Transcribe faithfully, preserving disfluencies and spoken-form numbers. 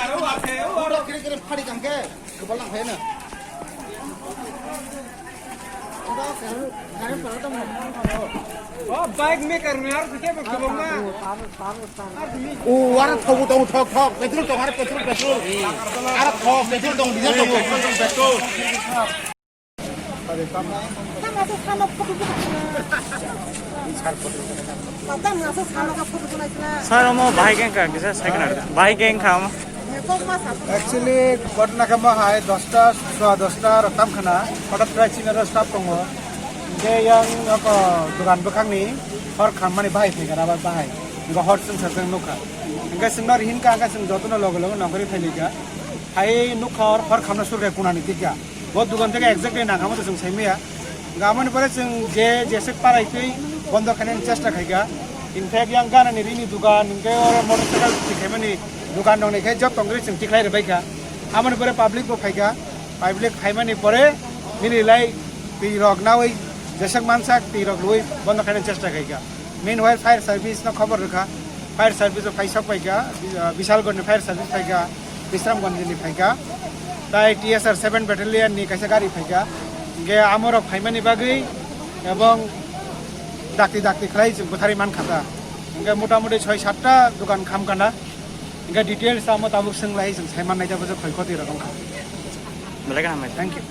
Oro kiri kiri phari kang khe, kebal lang phai na. Oh, bike maker ni aro khe ba kebal na. O, aro thogu tong thok thok, petrol tong, aro petrol, petrol. Aro thok, petrol tong, diesel tong, petrol tong, petrol. Sir, omo bahai khe wngkha, kisa second hand. Bahai khe wngkha omo. Actually, ghotona khe mo hai dosta, swa dosta rok tam khna, hothat khe chini oro staff tongo. Hingke yang oko dogan bwkhakni hor khammani bahai phaikha, rubber bahai. Hingke hor chwng sajak nukha. Hingke chwngno rihinkha, hingke chwng jotono loge loge nongkhorwi phailikha. Hai nukha hor, hor khamna surkha kunani tikha. Bo dogan theke exactly nangkha mo to chwng saimaya. Hingke amoni pore chwng je jeswk parai twi bondo khainani chesta khaikha. In fact, yang ganani rini dogan, hingke oro motorcycle thik khaimani dogan rokni khe joto wngwi chwng tikhlai rwbaikha. Amoni pore public bo phaikha. Public phaimani pore nini lai twi rok nawi jeswk mansak twi rok rwui bondo khainani chesta khaikha. Meanwhile, fire service no khobor rwkha. Fire service o phai sok paikha, Bi-, ah, Bishalgarh ni fire service phaikha, Bisramganj ni phaikha. Tai T S R seven battalion ni kaisa gari phaikha. Hingke amorok phaimani bagwi ebong dakti dakti khlai chwng bwtharwi mankha ta. Hingke motamuti soi satta dogan khamkha na. Hingke details amo tabuk swnglai chwng saiman naida bwswk khoi khoti rok wngkha. Belai kaham. Thank you.